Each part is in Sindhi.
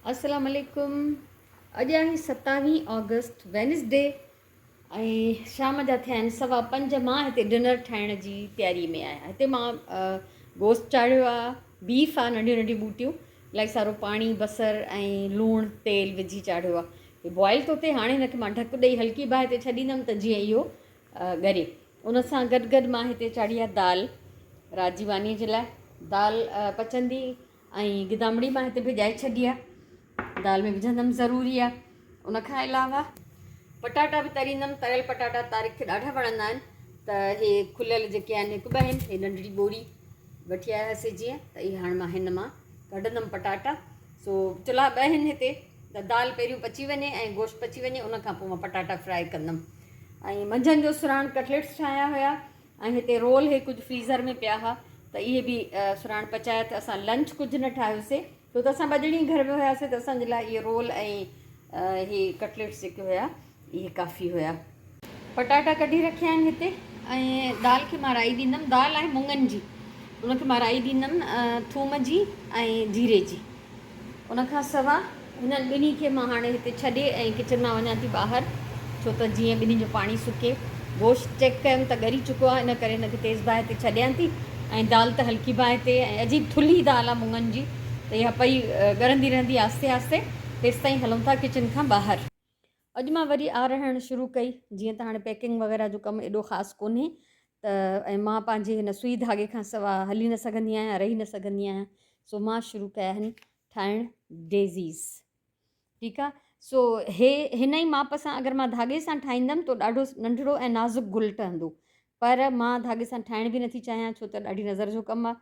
السلام عليڪم اڄ آهي ستاويهه آگسٽ وينسڊي ۽ شام جا ٿيا آهن سوا پنج. مان هتي ڊنر ٺاهڻ جي تياري ۾ آهيان. هتي مان گوشت چاڙهيو آهي، بيف آهي، ننڍيون ننڍيون ٻوٽيون، الاهي سارو پاڻي، بصر ۽ لوڻ تيل وجهي چاڙهيو آهي. هي بوائل ٿو ٿئي. هاڻي هن کي مان ڍڪ ڏئي هلڪي باهه تي ڇڏيندم ته جيئن اهو ڳري. ان سان گڏ گڏ مان هتي چاڙهي آهي دال رات جي ماني جي لاء. دال پچندي ۽ گدامڙي مان هتي ڀڄائي ڇڏي آ، دال ۾ وجهندم ضروري آ. ان کان علاوه پٽاٽا به تريندم. تريل پٽاٽا طارق کي ڏاڍا وڻندا آهن ته هي کليل جيڪي آهن هڪ ٻه آهن. هي ننڍڙي ٻوري وٺي آيا هئاسي جيئن ته اهي هاڻي مان هن مان ڪڍندم پٽاٽا. سو چلها ٻه آهن هتي ته دال پهريون پچي وڃي ۽ گوشت پچي وڃي ان کان پوء مان پٽاٽا فرائي ڪندم. ۽ منجهند جو سراڻ ڪٽليٽس ٺاهيا هيا ۽ هتي رول هي ڪجهه فريزر ۾ پيا ها ته اهي به سراڻ پچايا ته اسان لنچ ڪجهه نه ٺاهيوسي ڇو ته اسان ٻه ڄڻي گهر ۾ هياسي ته اسان جي لاء اهي رول ۽ هي ڪٽليٽس جيڪي هيا اهي ڪافي هيا. پٽاٽا ڪڍي رکيا آهن هتي ۽ دال کي مان رائي ڏيندم. دال آهي مڱن جي، ان کي مان رائي ڏيندم ٿوم جي ۽ جيري جي. ان کان سوا هنن ٻنهي کي مان هاڻي هتي ڇڏي ۽ ڪچن مان وڃان ٿي ٻاهر ڇو ته جيئن ٻنهي جو پاڻي سڪي. گوشت چيڪ ڪيم ته ڳري چڪو آهي ان ڪري هن کي تيز باهه تي ڇڏيان ٿي ۽ دال ته هلڪي باهه تي ۽ عجيب ٿلهي دال آهي مڱن جي ته اها پئي ڳرندي رهندي آهستي آهستي تيستائين هلون ٿا ڪچن کان ٻاهر. اڄ مان وري آر هڻڻ شروع ڪئي جيئن ته هاڻي پيڪنگ وغيره جو ڪم ايڏو خاص ڪونهي ته ۽ مان پنهنجي هن سوئي ڌاڳي کان سوا هلي نه سگهندي آهيان رهي نه سگهندي آهيان سو مان شروع ڪيا آهن ٺاهڻ ڊيزيز ٺيڪ آ سو هي هن ئي ماپ سان اگر مان ڌاڳي سان ٺاهيندم تو ڏاڍو ننڍڙو ۽ نازڪ گل ٺهندو پر مان ڌاڳي سان ٺاهڻ به نٿي چاهيان ڇو ته ڏاڍي نظر جو ڪم آ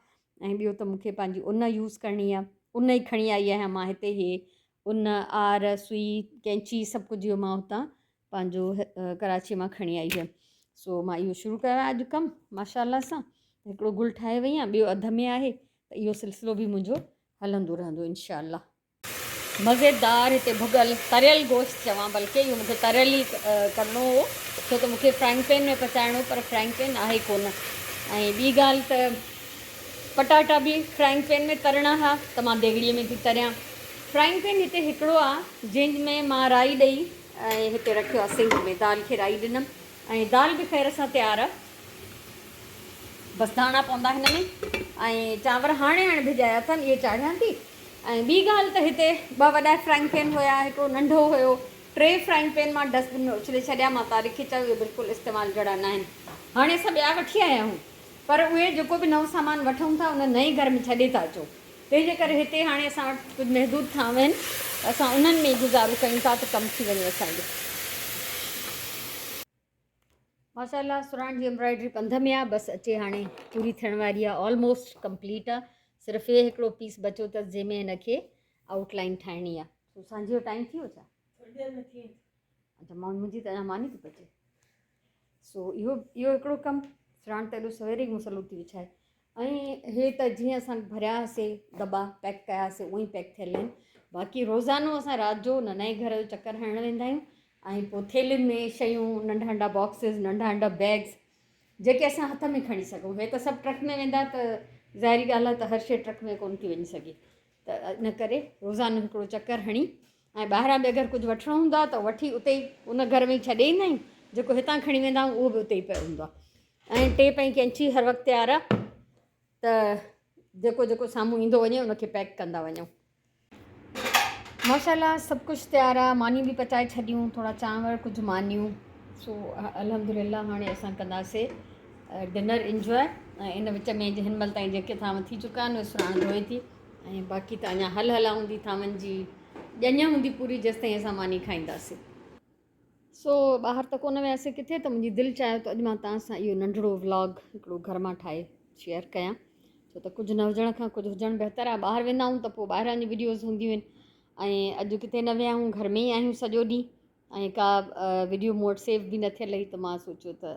۽ ٻيو ته مونکي پنهنجي ان يوز ڪرڻي آ ان ئي کڻي آئي آهيان مان هتي هي ان، آر، سوئي، ڪينچي سڀ ڪجهه اهو مان هتان پنهنجو ڪراچيء مان کڻي آئي هيم. سو مان اهو شروع ڪيو آهي اڄ ڪم ماشاء الله سان. هڪڙو گل ٺاهي وئي آهيان ٻيو اڌ ۾ آهي ته اهو سلسلو به منهنجو هلندو رهندو انشاء الله. مزيدار هتي ڀڳل تريل گوشت چوان بلڪه اهو مونکي تريل ئي ڪرڻو هو ڇو ته مونکي فرائنگ پين ۾ پچائڻو پر فرائنگ پين آهي ڪونه ۽ ٻي ڳالهه ته پٽاٽا به فرائنگ پين ۾ ترڻا ها ته مان ديڳڙيء ۾ ٿي تريان. فرائنگ پين هتي هڪڙو آ جنهن ۾ مان رائي ڏئي ۽ هتي رکيو آ سنڪ ۾ دال کي رائي ڏنم ۽ دال به خير سان تيار آ. بس ڌاڻا پوندا هن ۾ ۽ چانور هاڻي هاڻي ڀڄايا اٿم اهي چاڙهيان ٿي ۽ ٻي ڳالهه ته هتي ٻه وڏا فرائنگ پين هيا هڪڙو ننڍو هيو ٽي فرائنگ پين مان ڊسٽ بن ۾ اڇلي ڇڏيا مان طارق کي چيو اهي بلڪل استعمال جهڙا ناهن هاڻي اسان ٻيا وٺي آيا آهيون پر اهي جيڪو به نئون سامان وٺون ٿا ان نئين گهر ۾ ڇڏي ٿا اچون. تنهن جي ڪري هتي هاڻي اسان وٽ ڪجهه محدود ٿانو آهن ته اسان انهن ۾ ئي گذارو ڪيون ٿا ته ڪم ٿي وڃي اسان جو. ماشاء الله سراڻ جي ايمبرائڊري پنڌ ۾ آ بس اچي هاڻي پوري ٿيڻ واري آ آلموسٽ ڪمپليٽ آ صرف هي هڪڙو پيس بچو اٿس جنهن ۾ هن کي آئوٽ لائن ٺاهڻي آ. سو سانجهي جو ٽائيم ٿي ويو ڇا؟ ٿوري دير ۾ ٿي ويندو. اڇا مان منهنجي ته اڃا ماني ٿي پچي. سو اهو اهو هڪڙو ڪم سراڻ ته ايڏو سوير ئي مون سان لوٽي وڇائي ۽ هي ته جيئن اسان ڀريا هئاسي دٻا پيڪ ڪيا هئاسي اونئن ئي پيڪ ٿيل آهن باقي روزانو اسان رات جو نه نئين گهر جو چڪر هڻڻ ويندا آهيون ۽ پوء ٿيلهين ۾ شيون ننڍا ننڍا باڪسز ننڍا ننڍا بيگز جيڪي اسان هٿ ۾ کڻي سگهون هي ته سڀ ٽرڪ ۾ ويندا ته ظاهري ڳالهه آهي ته هر شيء ٽرڪ ۾ ڪونه ٿي وڃي سگهي ته ان ڪري روزانو هڪڙو چڪر هڻي ۽ ٻاهران به اگر ڪجهه وٺڻو هوندو آهي ته وٺي اتي ئي ان گهر ۾ ئي ڇڏي ايندا آهيون جيڪو هتان کڻي ويندا آهيون اهو به اتي ئي پيو هوندو آهي ۽ ٽيپ ۽ ڪينچي هر وقت تيار آهي ته جيڪو جيڪو سامهون ايندو وڃي ان کي پيڪ ڪندا وڃون. ماشاء الله سڀ ڪجهه تيار آهي مانيون به پچائي ڇڏيون ٿورا چانور ڪجهه مانيون سو الحمدلله هاڻي اسان ڪنداسي ڊنر انجواء ۽ ان وچ ۾ هن مهل تائين جيڪي ٿانو ٿي چڪا آهن اهي سراڻ ڌوئي ٿي ۽ باقي ته اڃا هل هلان هوندي ٿانون جي ڄڃ هوندي پوري جيستائين اسان ماني کائينداسين. سو ٻاهر ته ڪونه وياسين ڪٿي ته منهنجي دل چاهيو ته اڄ مان توهان سان اهو ننڍڙو ولاگ هڪڙو گهر مان ٺاهي شيئر ڪيان ڇو ته ڪجهه نه هجڻ کان ڪجهه هجڻ بهتر آهي ٻاهر ويندا آهيون ته پوء ٻاهران جون وڊيوز هونديون آهن ۽ اڄ ڪٿي نه ويا آهيون گهر ۾ ئي آهيون سڄو ڏينهن ۽ ڪا وڊيو مون وٽ سيو به نه ٿيل هئي ته مان سوچيو ته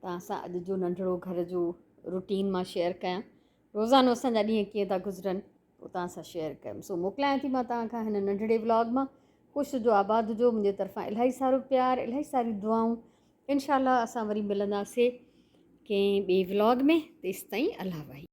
توهان سان اڄ جو ننڍڙو گهر جو روٽين مان شيئر ڪيان روزانو اسان جا ڏينهن ڪيئن ٿا گذرن اهو توهان سان شيئر ڪيم سو موڪلايان ٿي مان توهان کان هن ننڍڙي ولاگ مان خوش هجو آباد هجو منهنجي طرفان الاهي سارو پيار الاهي ساريون دعائون انشاء الله اسان وري ملنداسي ڪنهن ٻئي ولاگ ۾ تيستائين الله واهي.